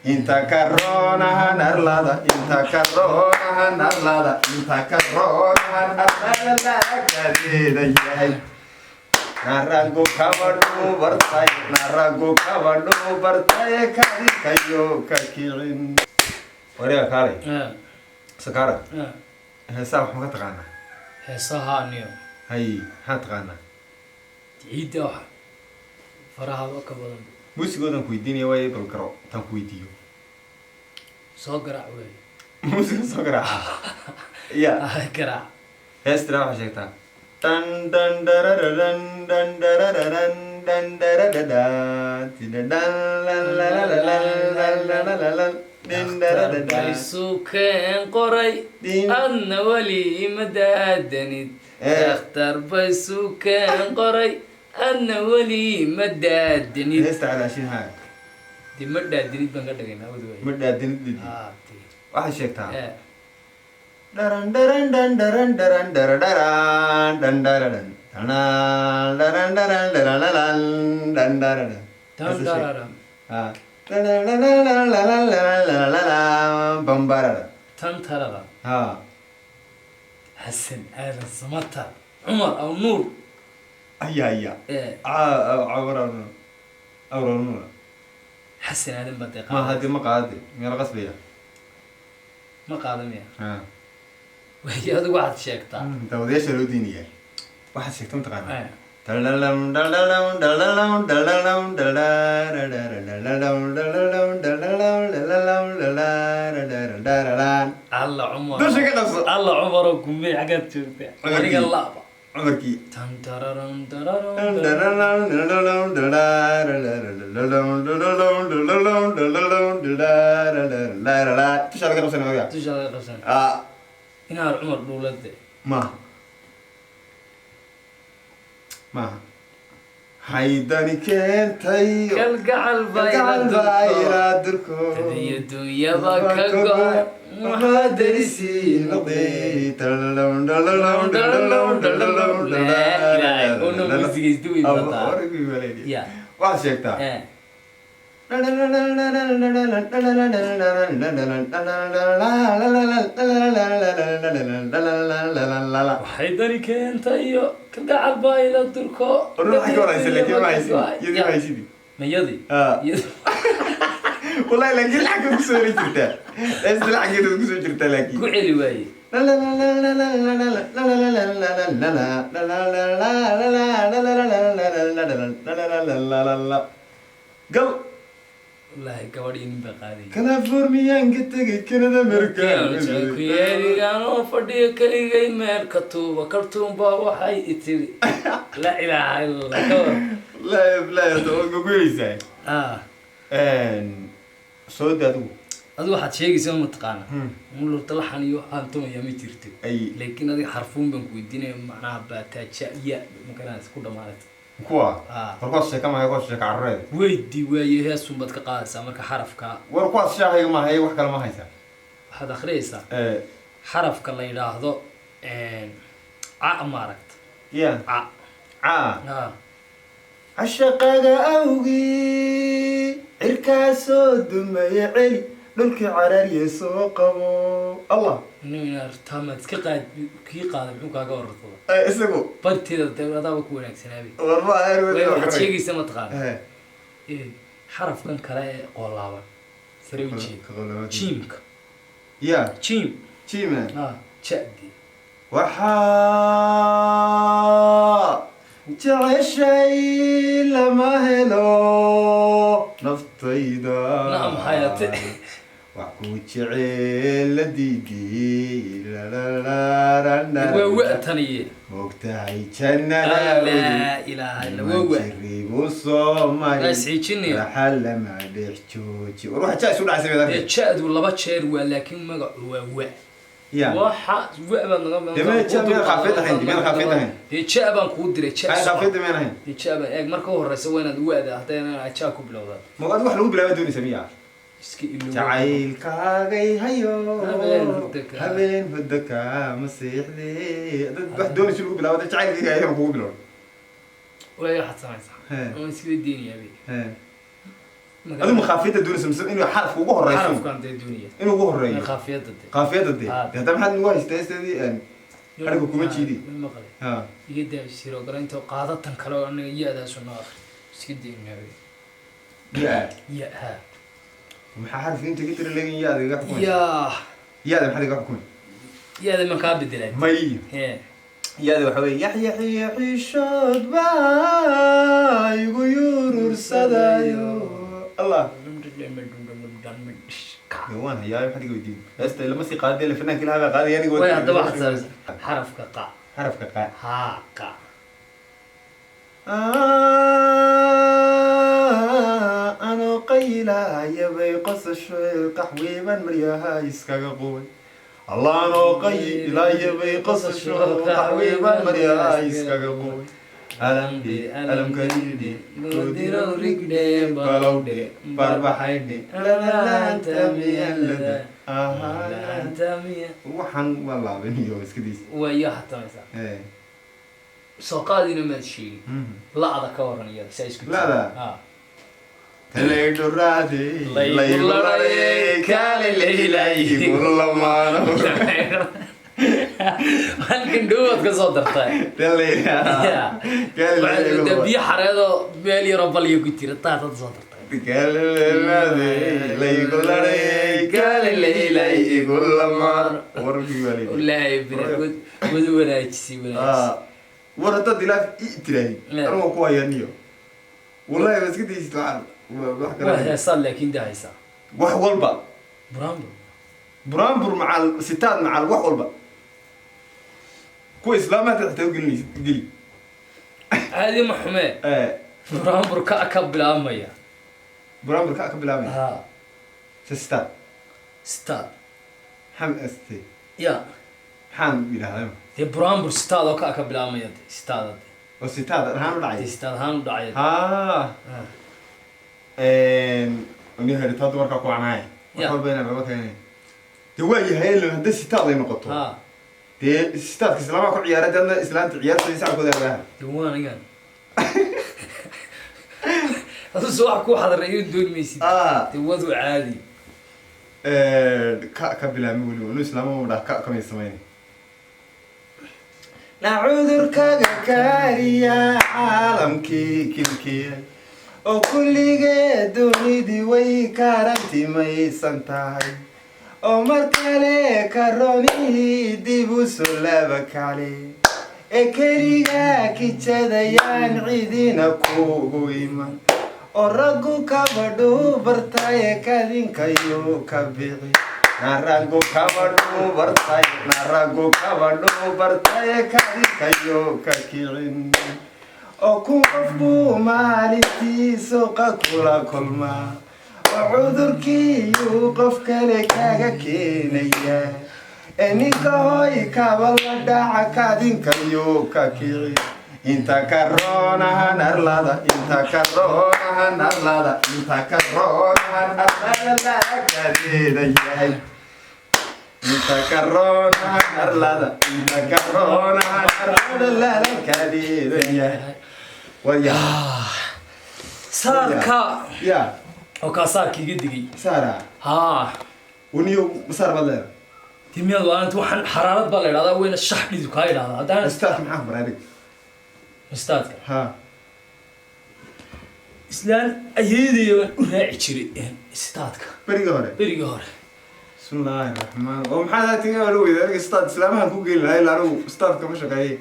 Inta karoonahan arlada, inta karoonahan arlada, inta karoonahan arlada laakadeeda yahay. Naragu kabadhu bartay, naragu kabadhu bartay, kadikayo ka kicin. Wareega kaalay. Sakaara. Heesaa wax ma ka taqaanaa? Heesaha niyo. Hay, maxaa taqaanaa? Ciidda waxa faraha ka badan. Muusigoodan ku weydiinaya waaye, bal garo taan ku weydiiyo. Soo garaac wey. Muusiga soo garaaca ya. Garaac. Heestira waxaa sheegtaa dhan dhan darararan dhan darararan dhan daradada tida dhan lan lalalalan lan lalalalan dhin daradada. Bay sukeen qoray. Dhin. Adna weli ma daadanid. Dakhtar bay sukeen qoray, adna weli ma daadanid. Heesta calaashin haa. Dee ma dhaadanid baan ka dhigaynaa wadi waay. Ma dhaadanid dhidi. Ah, dee. Waxaad sheegtaa dharan dharan dhan dharan dharan dharadharan dhan dhararan dhanaan dharan dharan dharalalan dhan dhararan. Tan Heesta sheeg. Dararam. Ah. Dharararararararararararan bambarara. Tan tararam. Ha. Xasan Aadan Samatar, Cumar Aw Nuur. Aya aya. Awranuna. Xasan Aadan baa dee. Ma Qaada. Hadii ma qaade, meel qasbaya. Ma qaada miya? Ha. Way, adigu waxaad sheegtaa. Daawadayaasha loo diinaya waxaad sheegta mataqaanaa? Dalalam dalalam dalalam dalalam dalarararalalam dalalam dalalam dalalam dalarararalalam. Alla Cumar. Dusha ka qabso. Alla Cumaroo, gumey, xaggaad joogtaa? Cumarkii. Aniga laaba. Cumarkii. Tan tararam tararam. Dalalam dalalam dalarararalalam dalalam dalalam dalalam dalarararalala. Dusha laga qabsanaya ogaa. Dusha laga qabsan. Ah. Inaar Cumar dhuulade. Maaha, maaha, haydani keentay. Kalgacal baa ila kalgacal baa durko. Ilaa durko. Iyo dunyaba ka go'ay maxaa darisii noqday dalalam dalalam dalalam dalalam. Laa ilaaha, una muusiga isduwi bataa. Ya. Waxaad sheegtaa Waxay dani keentay iyo kalgacal baa ila durko. Waxaa ka waraysa laakiin ma haysid yadii, ma haysidii. Mayadii. Ah. Yadii. Wallahi laakiin lacagta kusoo heli jirtaa heesta, lacagteeda kusoo jirtaa laakiin. Ku celi waaye. Gal. Wallaahi gabadh iyo nin baa qaaday. Californiyan ka tegay Canada America. Kuyeerigan oo fadhiyo keligay meel ka tuuba kartuun baa waxay itiri laa ilaaha illa Allah ka war. La la gogoyeysaa. Ah. Soo da adigu. Adigu waxaad sheegaysaa ma taqaana mulurta laxan iyo waxaan tumaya ma jirto. Ay. Laakiin adiga xarfuun baan ku weydiinaya, macnaha baataaja ya magaranaysa ku dhamaanaysa. Kuwa. Ah. War kuwaas sheeka maayo, kuwaas sheeka carrureed. Weydii waaye, heesun baad ka qaadaysaa marka xarafka. War kuwaas shaahayga maahay, wax kale ma haysaa? Waxaad akhriyaysaa xarafka la yidhaahdo ca, maaragta? Ya. Ca. Caa. Ah. Cashaqaga awgii cirkaa soo dumaya, celi dhulkii cararye soo qabo Allah. Nin inaad taamaad iska qaad kii qaaday muxuu kaaga warartada? Isagu. Barteeda dee adaaba ku wanaagsanaabe. War ma Way, waxaad sheegaysa ma taqaana? Eh. Xarafkan kale ee qoolaaban sare u jeed, jiimka. Ya. Jiim. Jime. Ah, jadi. Waxaa jeceshay lama helo naftayda. Nacam xayaate. Wax ku jecel la diidii. Waa wa taniye. Mogtahay jannada. Laa ilaaha illa waa wa. Jiribu soo Waa mari. isxiijinaya. Raxa lama dhex jooji. War waxa jaa isu dhacay. Dee. Meedan. Ja-du laba jeer waa, laakiin magacu waa wa. Ya. Waxa wa baad naga Dee meel ja- meel xaafid ahayn, meel xaafid ahayn. Dee ja baan kuu diray, ja. Ay, xaafidda meen ahayn. Dee ja baan eeg, marka u horeysa waa inaad wada haddayna ja ku bilowdaa. Ma adigu wax lagu bilaaba doonaysa miya? Iska ilow. Jacaylkaagay hayo. Habeen hurdo habeen hurdo kaama seexdee, dad wax doonaysa lagu bilaabo, dad jacaylkayga hayo kugu bilow. Waay, waxaad samaysaa He. waan iska deenayaa be. He. Adigu ma qaafiyadda doonaysa mise inuu xarafka ugu horeyso? Xarafkan dee doonaya. Inuu ugu horeeyo. Qaafiyadda dee. Qaafiyadda dee. Ah. Dee hadda maxaad nagu haystaa heesteedii xadhiga kuma jiidi. Maqle. Ha. Iga daa siro garaynta, qaada tan kale oo anaga ya-daasu noo akhri, iska daynaa. Ya. Ya ha. Maxaa xarafka inta ka tira leegin yaada iga xukumay? Yaa. Yaada maxaad iga xukumay? Ya-da ma kaa bedelay? May. Hee. Yaada waxa weeye yaxyaxiyo xishood baa igu yurursadayo Allah. Dee waan hayaa, maxaad iga weydiin? Heesta lama sii qaadee, le fanaanka ilaha baa qaadaya, aniga. Way, hadda waxaad saaraysaa xarafka qa. Xarafka qaa. Haa, qa. Anoo qaylaya bay qosasho, qaxwiiban maryaha iskaga qubay. Allah, anoo qaylaya bay qosasho, qaxwiiban maryaha iskaga qubay. Alamdhe alamkalidhe goodiro rigdhe balowdhe barbaxaydhe lalaanta miyalada. Laanta miya. Waxaan waa laabiniyo iskadiis. Waa yaa hatamaysaa. Soo qaadina maad sheegin. La-da ka waran iyada saa isku La'da? Ha. Talaydhoraade laygu kaale laylaygu lamaano. Halkan dhowaad ka soo dartaa. Ya. Dee biyo xareedoo meel yaroo balya ku jira taasaad soo dartaa. Laygu kaale laylaygu lamaano. Wallaahi bila wad wanaajisay, wanaajisay. War haddaad ilaaf i tiraahi, anigu waan ku hayaaniyo wallahi waa iska daysid waxaan wax waa kale. Heesaad laakiin daa haysaa. Wax walba. Buraanbur. Buraanbur macal sitaad macal wax walba, kuwa islaamaha xitaa u gelinaysid geli. Caadi ma xumee. Buraanbur ka bilaabmaya. Buraanbur ka bilaabmaya. Ha. Se sitaad. Sitaad. Maxaan este? Ya. Maxaan yidhahdaa? Dee buraanbur sitaad oo ka bilaabmaya de sitaada de. Oo sitaad ahaan u dee dhacay. Sitaad ahaan u dhacaya. Ha. Ni heritaa dumarkaa ku canaaya wax Ya. walba inaan laba keenay dee waa yahay ilo haddii sitaad ay noqoto. Ha. Dee sitaadka islaamaha ku ciyaara, deedna islaanta ciyaarta sacabkooda argaha. Dee waan igan aduse wax ku xadareeyo dooni maysid. Dee wadu caadi. Ka bilaabmay weliba inuu islaama ma dhaha ka kamay samaynay na cudurkaga kaariya caalamkii kilkiya oo kulligee dunidii way karantimaysan tahay oo mar kale karoonihii dib u soo laaba kaclay ee keliga kijadayaan cidina kugu iman oo raggu kabadhuu bartaye kadinkayu ka bixi na raggu kabadhuu bartay na raggu kabadhuu bartaye kadinkayu ka kicin oo kun qof buu maalintii suuqa kula kulmaa oo cudurkiiyuu qof kale kaga keenaya ee ninka hoy kaba la dhaca kadinkayu ka kici inta karoonahan arlada inta karoonahan arlada inta karoonahan arlada laakadeeda yahay inta karoonahan arlada inta karoonahan arlada lalakadeeda yahay waya. Saarka. Ya. Oo kaa saarka iga digay. Saara. Haa. Waniyo saar baad leedahay. Dee miyaad waalanti? Waxaan xaraarad baa la idhahdaa, weyna shax dhidu kaa idhahdaa haddana. Istaadka maxaa baray adiga? Mustaadka. Ha. Islaan ayeedaya baan u raaci jiray istaadka. Berigii hore. Berigii hore. Bismillaahi raxmaan oo maxaad agtiga ala weyda aniga istaad islaamahan ku geeli lahaa ilaa anigu istaadka ma shaqeeyey.